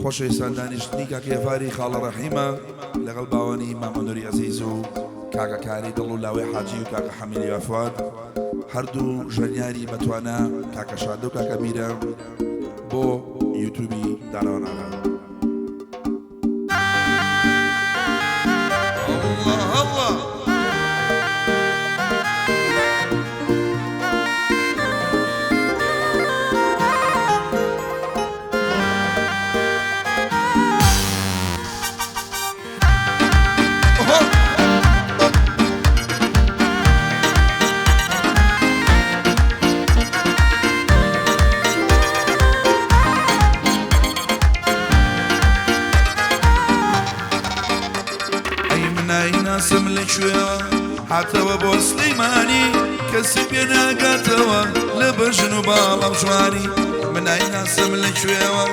خۆشەویستان دانیشتنی کاکە ئێڤاری خاڵە ڕەحیمە لەگەڵ باوانی مامە نوری ئەزیز و کاکە کاری دڵ و لاوەی حاجی و کاکە حەمیلی وەفاد هەردوو ژەنیاری بەتوانا کاکە شادە و کاکە میرە بۆ یوتوبی دانەوە نارا. الله الله. ئەی منای ناسم لەکوێوە هاتەوە بۆ سلیمانی، کەسی پێ ناگاتەوە لە بەژن و باڵام جوانی. منای ناسم لەکوێوە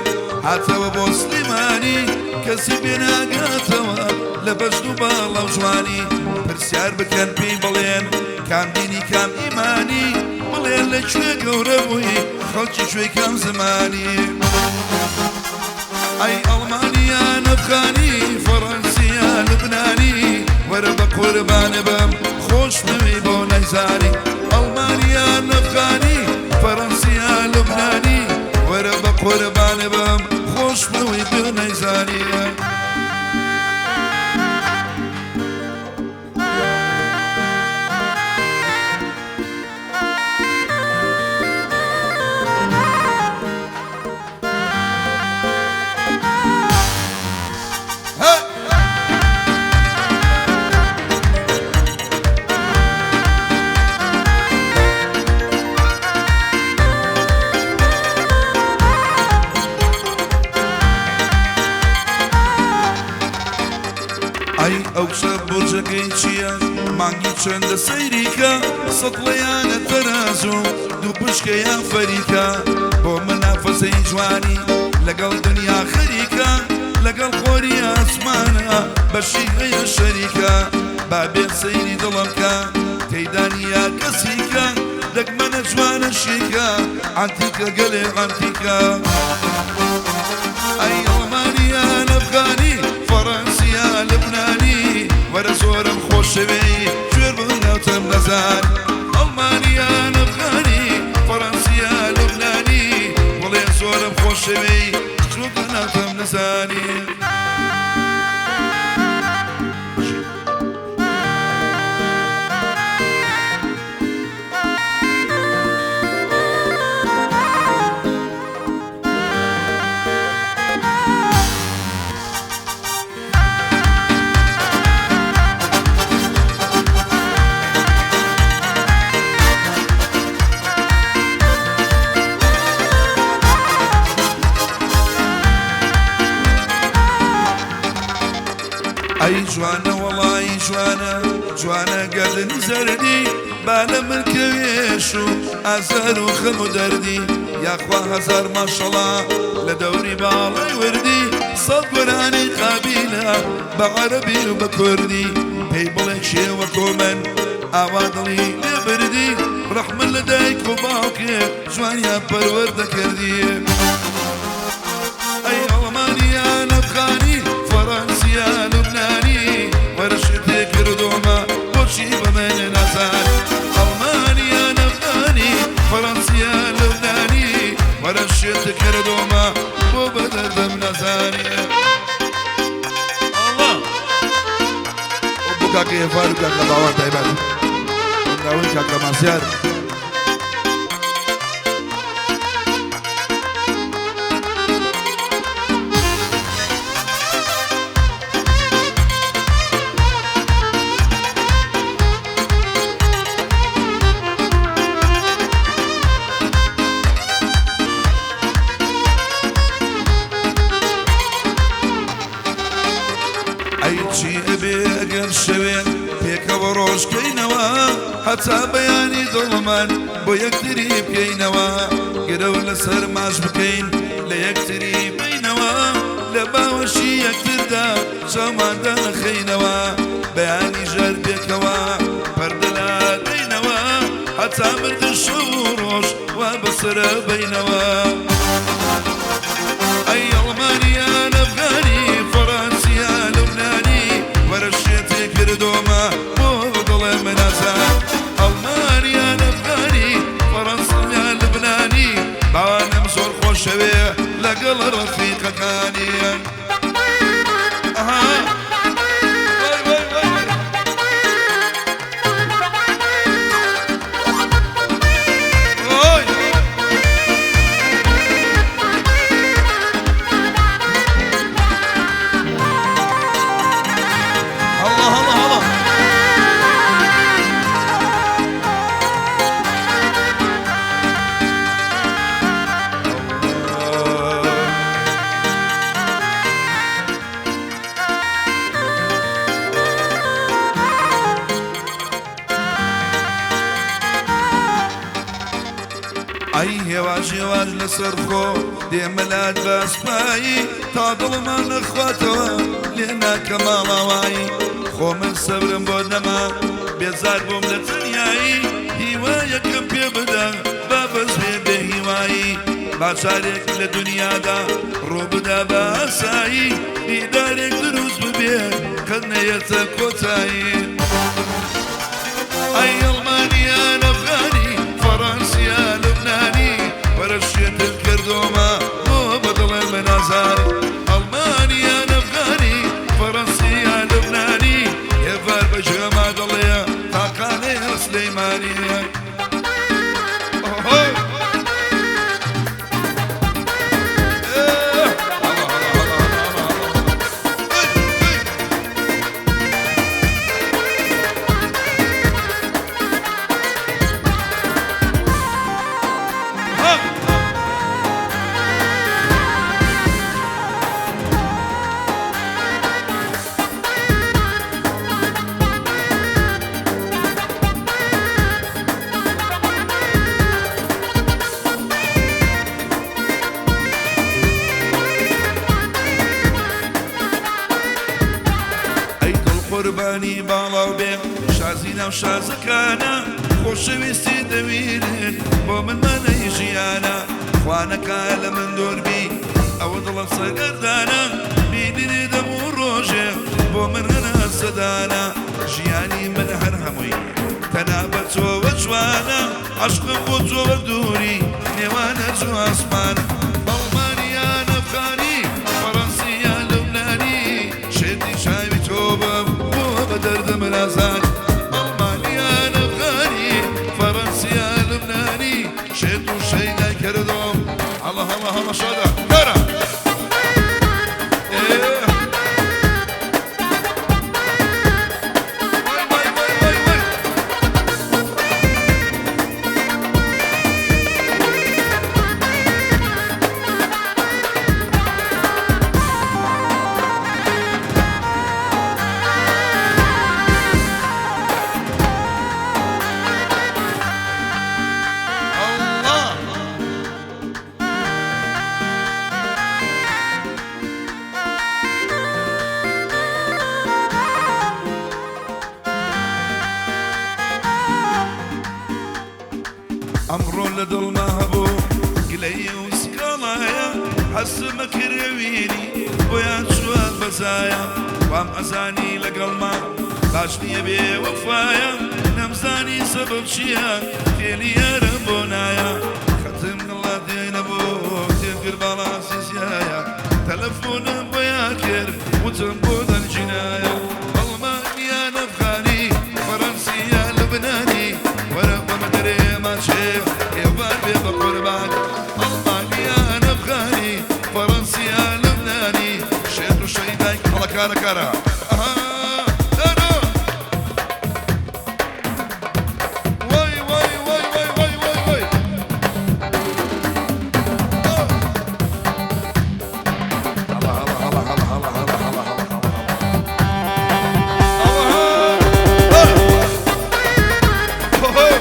هاتەوە بۆ سلیمانی، کەسی پێ ناگاتەوە لە بەژن و باڵام جوانی. پرسیار بکەن پێی بڵێن کام دینی کام ئیمانی، بڵێن لەکوێ گەورە بووی خەڵکی کوێی کام زمانی. ئەی ئەڵمانیان ئەفغانی فەڕەنسیان لوبنانی، وەرە بە قوربانە بم خۆش بوی بۆ نەیزانی. ئەڵمانیان ئەفغانی فەڕەنسیان لوبنانی، وەرە بە قوربانە بم خۆش بوی بۆ نەیزانی. ئەی ئەو کچە بورجەکەی چییە؟ مانگی چەندە سەیریکە، سەتڵەیانە تەرازوو دوو پشکەیان فەریکە. بۆ منافەسەی جوانی لەگەڵ دنیا خەریکە، لەگەڵ خۆری ئاسمانە بەشی هەیە شەریکە. با بێن سەیری دڵم کە تێدانیە کەسیکە، دەگمەنە جوانە شیکە عەنتیکە گەلێ عەنتیکە. ئەی ئەڵمانیان ئەفغانی فەڕەنسیان لوبنانی، وەرە زۆرم خۆشەوێی کوێر بم ناوتم نەزان. ئەڵمانیان ئەفغانی فەڕەنسیان لوبنانی، بڵێ زۆرم خۆشەوێی چۆن ناوتم نەزانی. ئەی جوانە وەڵی جوانە جوانە گەردنی زەردی، با لە من کەوێش و ئازار و خەم و دەردی. یاخوا هەزار ماشەڵا لە دەوری باڵای وردی، سەد گۆرانی قابیلە بە عەرەبی و بە کوردی. پێی بڵێ کێوە کۆمەن ئاوا دڵی لێ بردی، ڕەحمە لە دایک و باوکێ جوانیان پەروەردە کردی. ئەی ئەڵمانیان ئەفغانی فەڕەنسیان لوبنانی، وەرشت تێ کردۆمە بۆچی بە من نازان. ئەڵمانیان ئەفغانی فەڕەنسیان لوبنانی، وەرشت کردۆمە بۆ بە دەردەم نەزانی. ئەڵڵا بۆ کاکە ئێڤار و کاکە باوان تایبەت ناوەی کاکە مازیار. ئەی چی ئەبێ ئەگەر شەوێ پێکەوە ڕۆژکەینەوە، هەتا بەیانی دڵمان بۆ یەکتری بکەینەوە، گرەو لەسەر ماش بکەین لە یەکتری بینەوە، لە باوەشی یەکتردا چاوماندا نەخەینەوە، بەیانی ژەر پێکەوە پەردەلا دەینەوە، هەتا مردن شەو و ڕۆژ وا بەسەرە بینەوە. ئەی ئەڵمانیان شەوێ لەگەڵ ڕەفیقەکانی. ئەها وای وای وای وای. وای. الله الله الله. ئەی هێواش هێواش لەسەر خۆ دێمەلات بە ئەسپایی، تا دڵمان نەخواتەوە لێ ناکە ماڵاوایی. خۆ من سەبرم بۆ نەما، بێزار بووم لە تەنیایی، هیوایەکم پێ بدە با بەس بێ بێ هیوایی. با جارێک لە دنیادا ڕوو بدا بە ئاسایی، دیدارێک دروست ببێ قەت نەیەتە کۆتایی. ئەی ئەڵمانیان ئەفغانی، فەڕەنسیا لوبنانی، وەرە شێتت کردۆمە بۆ بە دڵێ من ئازاری. ئەڵمانیان ئەفغانی، فەڕەنسیا لوبنانی، هێڤار بە گوێما دەڵێ تاقانەیە سلەیمانی. ئۆهۆ. ئێ، هەڵە هەڵە هەڵە هەڵە هەڵە هەڵە. ئەی، ئەی. ها. ئەی دڵ قوربانی باڵاو بێ شازی ناو شازەکانە، خۆشەویستی دەویرن بۆ من مانەی ژیانە. خوانەکە لە من دووربی ئەوە دڵم سەرگەردانە، بینینی دەم و ڕۆژێ بۆ من هەناسەدانە. ژیانی من هەر هەمووی تەنها بە تۆوە جوانە، عەشقم بۆ تۆوە دووری نێوانە جوو ئاسمانە. ئەڵمانیان ئەفغانی، فەڕەنسیان لوبنانی، شێتی چاوی تۆ بم بۆ بە دەردم نازانی. ئەڵمانیان ئەفغانی، فەڕەنسیان لوبنانی، شێت و شەیدای کردۆم. هەڵە هەڵە هەڵە شادە کارە. ئێ. وای وای وای وای وای. ئەڵڵا. ئەمڕۆ لە دڵما هەبوو گلەیی و سکاڵایە، حەسمە کرێوینی بۆیان چووە بەزایە. وام ئەزانی لەگەڵما باش نییە بێ وەفایە، نەمزانی سەبەب چییە تێلی یارم بۆ نایە. خەتم گڵا دێنەبوو تێکرد باڵاسی زیایە، تەلەفۆنم بۆیان کرد وتم بۆ دەنجینایە. ئەڵمانیان ئەفغانی، فەڕەنسیا لوبنانی، وەرە بەمە دەرێ ماچێ ئێوار بێ بە قوربان. ئەڵمانیان ئەفغانی، فەڕەنسیا لوبنانی، شێت و شەیدای هەڵە کارە کارە. ئەها دارۆ. وای وای وای وای وای وای وای. هەڵە هەڵە هەڵە هەڵە هەڵە هەڵە هەڵە هەڵە هەڵە هەڵە. هەڵە.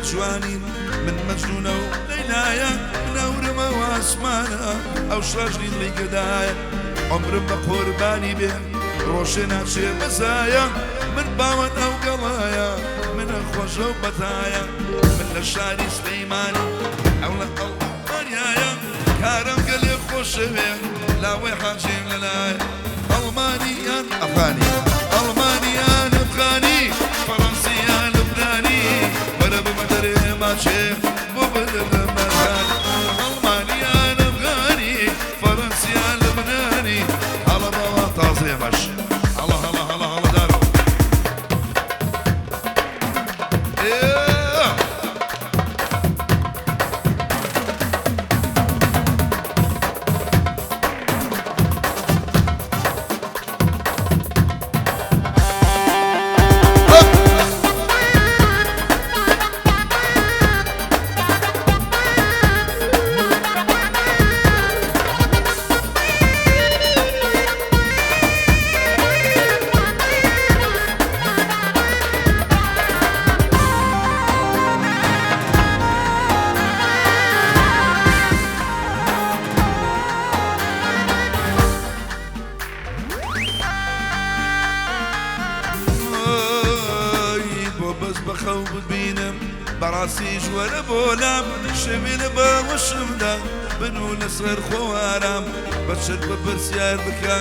جوانی من مەجنونە و لەیلایە من ئەورمە و ئاسمانە ئەو شاژنی دڵی گەدایە عومرم بە قوربانی بێ ڕۆژێ ناچێ بەزایە من باوەن ئەو گەڵایە منە خۆشە و بەتایە من لە شاری سلەیمانی ئەو لە ئەڵمانیایە کارم گەلێ خۆشەوێ لاوەی حاجیم لەلایە ئەڵمانیان ئەفغانی ئەڵمانیان ئەفغانی فەڕەنسیان لوبنانی وەرە بمە دەرێ ماچێ بۆ بدە مەرگانی ئەڵمانیان ئەفغانی فەڕەنسیان لوبنانی هەڵە باوە تازەیە مەش هەڵە هەڵە هەڵە هەڵە دارۆ ئێ. ئای بۆ بەس بە خەو ببینم بەڕاستیش وەرە بۆ لام شەوێ لە باوەشمدا بنوو لەسەر خۆ ئارام بە چرپە پرسیار بکە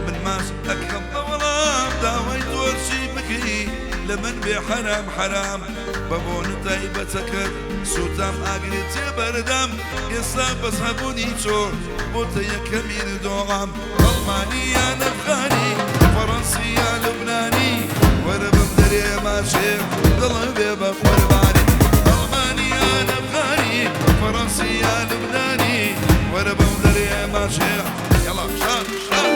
من ماچ ئەکەم بە وەڵام داوای تۆرچی بکەی لە من بێ حەرام حەرام بە بۆنە تایبەتەکەت سووتام ئاگرێ تێبەردام ئێستا بەس هەبوونی تۆ بۆتە یەکەمین دۆعام ئەڵمانی یان ئەفغانی فەڕەنسی یان لوبنانی وەرە بم دەرێ ماچێ دڵم بێ بە قوربانی ئەڵمانی یان ئەفغانی فەڕەنسی یان لوبنانی وەرە بم دەرێ ماچێ یەڵا شان شان.